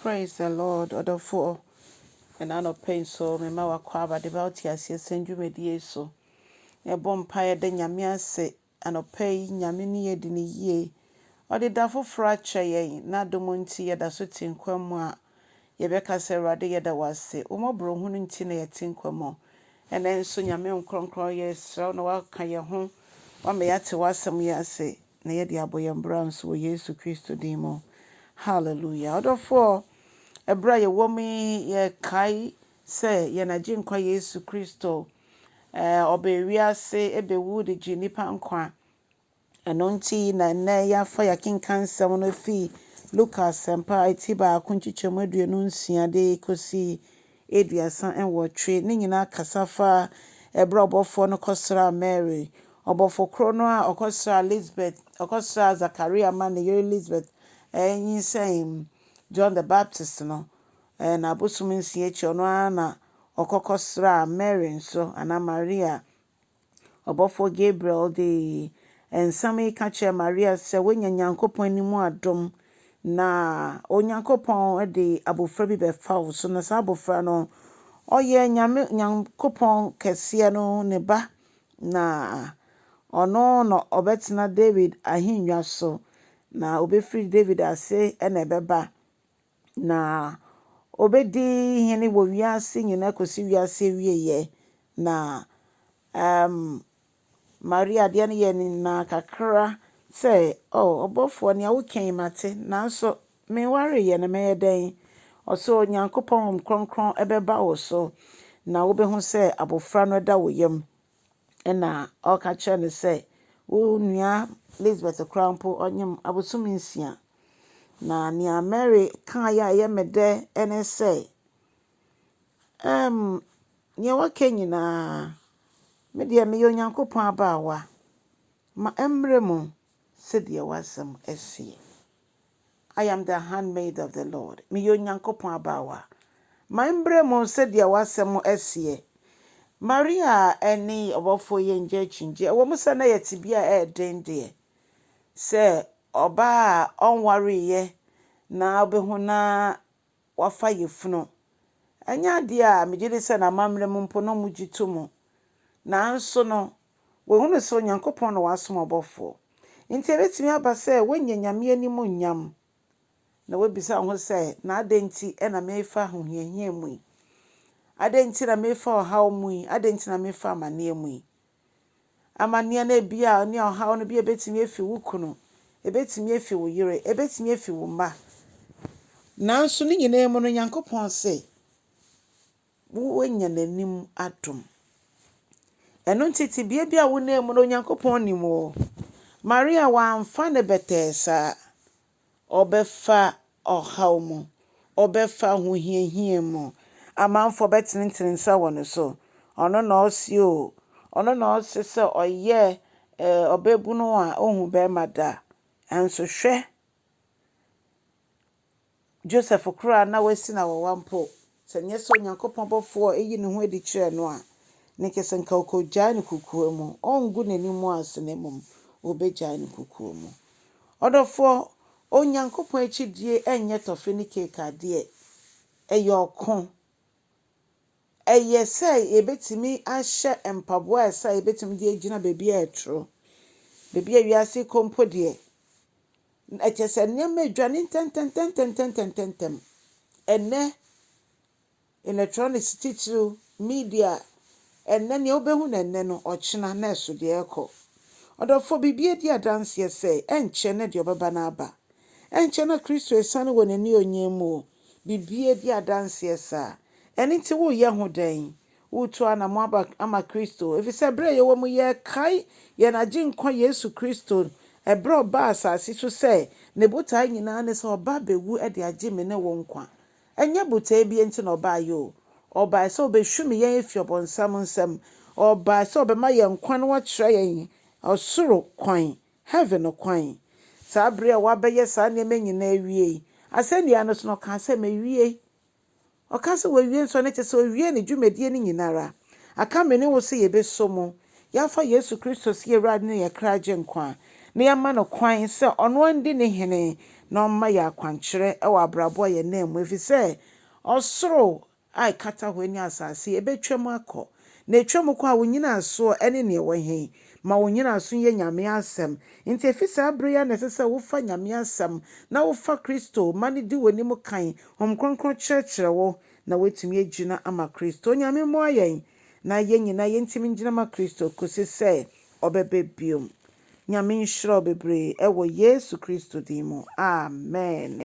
Praise the Lord ɔdɔfoɔ ɛna anɔpa yi nso mema wakɔ aba de ba wote aseɛ sɛn dwumadie so. Yɛbɔ mpaeɛ da Nyame ase anɔpa yi Nyame ne yɛ di ne yie. Ɔde da foforɔ akyɛ yɛn n'adom nti yɛda so te nkwa mu a yɛbɛka sɛ Awurade yɛda wo ase. Wo mmɔborɔhunu nti na yɛte nkwa mu. Ɛnɛ nso Nyame nkronkron yɛsrɛ wo na woaka yɛn ho wama yɛate w'asɛm yi ase na yɛde abɔ yɛn bra nso wɔ Yesu Kristo din mu. Hallelujah. Ɔdɔfoɔ, ɛberɛ a yɛwɔ mu yi yɛkae sɛ yɛn agyenkwa Yesu Kristo ɔbaa wiase ɛbɛwu de gye nnipa nkwa. Ɛno nti na nnɛ yɛafa yɛakenka nsɛm no fii Luka asɛmpa a ti 1 nkyekyɛmu 26 de kɔsi 38. Ne nyinaa kasa fa ɛberɛ a ɔbɔfoɔ no kɔsraa Mary. Ɔbɔfo koro no a ɔkɔsraa Elizabeth, ɔkɔsraa Zakaria ma ne yere Elizabeth ɛnyinsɛn John the Baptist no, na abosom 6 akyi ɔno ara na ɔkɔkɔsraa Mary nso anaa Maria. Ɔbɔfoɔ Gabriel de nsɛm yi ka kyerɛɛ Maria sɛ woanya Nyankopɔn anim adom na Onyankopɔn de abofra bi bɛfa wo so na saa abofra no ɔyɛ Nyame Nyankopɔn kɛseɛ no ne ba na ɔno na ɔbɛtena David ahennwa so na obɛfiri David ase ɛna ɛbɛba na obɛdi hene wɔ wiase nyinaa kɔsi wiase awieeɛ na Maria deɛ no yɛ ne na kakra sɛ oh ɔbɔfoɔ nea woka yi mate nanso menwareyɛ no mɛyɛ dɛn? Ɔsɛ Onyankopɔn Honhom Kronkron ɛbɛba wo so na wobɛhu sɛ abofra no da wo yam. Ɛna ɔka kyerɛ no sɛ wo nua Elizabeth koraa mpo ɔnyem abosom 6. Na nea Mary kaeɛ a ɛyɛ me dɛ ɛne sɛ nea waka nyinaa me deɛ meyɛ Onyankopɔn abaawa ma ɛmmerɛ mu sɛdeɛ w'asɛm ɛseɛ. I am the handmaid of the Lord. Meyɛ Onyankopɔn abaawa. Ma ɛmmerɛ mu sɛdeɛ w'asɛm ɛseɛ. Maria ɛne ɔbɔfoɔ yi ngye akyingye. Ɛwɔ mu sɛ na yɛ tebea a ɛyɛ den deɛ sɛ ɔbaa a ɔnwareeɛ na wobɛhu na wafa yafunu. Ɛnyɛ adeɛ a megye di sɛ n'amammerɛ mu mpo na ɔmo gye to mu. Nanso no, wɔhunu sɛ Onyankopɔn na wasoma ɔbɔfoɔ. Nti ebetumi aba sɛ woanya Nyame anim nyam na woabisa wo ho sɛ na adɛn nti ɛna merefa ahohiahia mu yi? Adɛn nti na merefa ɔhaw mu yi? Adɛn nti na merefa amanneɛ mu yi? Amanneɛ no ebia ne ɔhaw no bi ebetumi afi wo kunu, ebetumi afi wo yere, ebetumi afi wo mma. Nanso ne nyinaa mu no Nyankopɔn se woanya n'anim adom. Ɛno nti tebea bi a wonam mu no Onyankopɔn nim wo. Maria wamfa ne bɛtɛɛ saa. Ɔbɛfa ɔhaw mu, ɔbɛfa ahohiahia mu. Amanfoɔ bɛtenetene nsa wɔ ne so. Ɔno na ɔse o, ɔno na ɔse sɛ ɔyɛ ɔbabunu a ɔnhu bɛrima da. Nanso hwɛ, Joseph koraa na wasi no awawa mpo, sɛ nyɛ sɛ Onyankopɔn bɔfoɔ eyi ne ho adi kyerɛɛ no a, ne kyerɛ sɛ nka ɔkɔgyae no kukuo mu. Ɔngu n'anim ase na mmom ɔbɛgyae no kukuo mu. Ɔdɔfoɔ, Onyankopɔn akyidie ɛnyɛ tɔfe ne cake adeɛ. Ɛyɛ ɔko. Ɛyɛ sɛ yɛbɛtumi ahyɛ mpaboa a ɛsɛ a yɛbɛtumi de agyina baabi a ɛtoro. Baabi a wiase kɔ mpo deɛ, ɛkyerɛ sɛ nneɛma adwane ntɛmntɛmntɛmntɛmntɛm. Ɛnnɛ, electronics titiriw, media, ɛnnɛ nea wobɛhu no ɛnnɛ no, ɔkyena na ɛso deɛ ɛkɔ. Ɔdɔfoɔ, biribi adi adanseɛ sɛ ɛnkyɛ na deɛ ɔbɛba no aba. Ɛnkyɛ na Kristo esiane wɔ n'anionyam mu o. Biribi adi adanseɛ saa. Ɛno nti woyɛ ho dɛn? Wotu anammɔn aba ama Kristo. Ɛfiri sɛ berɛ a yɛwɔ mu yɛrekae yɛn agyenkwa Yesu Kristo ɛberɛ a ɔbaa asase so sɛ ne botae nyinaa ne sɛ ɔba abɛwu de agye me ne wo nkwa. Ɛnyɛ botae bi nti na ɔbaeɛ o. Ɔbae sɛ ɔbɛhwim yɛn afi ɔbɔnsam nsam. Ɔbae sɛ ɔbɛma yɛn nkwa na wakyerɛ yɛn ɔsoro kwan, heaven kwan. Saa bere a wabɛyɛ saa nneɛma nyinaa awie yi, asɛnnua no so no ɔkaa sɛ mawie. Ɔka sɛ wawie nso no kyerɛ sɛ owie ne dwumadie no nyinara. Aka me ne wo sɛ yɛbɛsɔ mu. Yɛafa Yesu Kristo sɛ yɛn Awurade ne yɛn kra agyenkwa. Na yɛama no kwan sɛ ɔno ndi ne hene. na ɔmma yɛn akwankyerɛ wɔ abrabɔ a yɛnam mu, efisɛ ɔsoro a ɛkata hɔ ne asase ebetwam akɔ. Na etwam kɔ a, wo nnyinasoɔ ne nea ɛwɔ he? Ma wo nnyinaso nyɛ Nyame asɛm. Nti efi saa bere yi a na ɛsɛ sɛ wofa Nyame asɛm na wofa Kristo ma no di w'anim kan, Honhom Kronkron kyerɛkyerɛ wo na woatumi agyina ama Kristo. Nyame mmoa yɛn na yɛn nyinaa yɛntumi ngyina ma Kristo kɔsi sɛ ɔbɛba biom. Nyame nhyira wo bebree ɛwɔ Yesu Kristo din mu. Amen.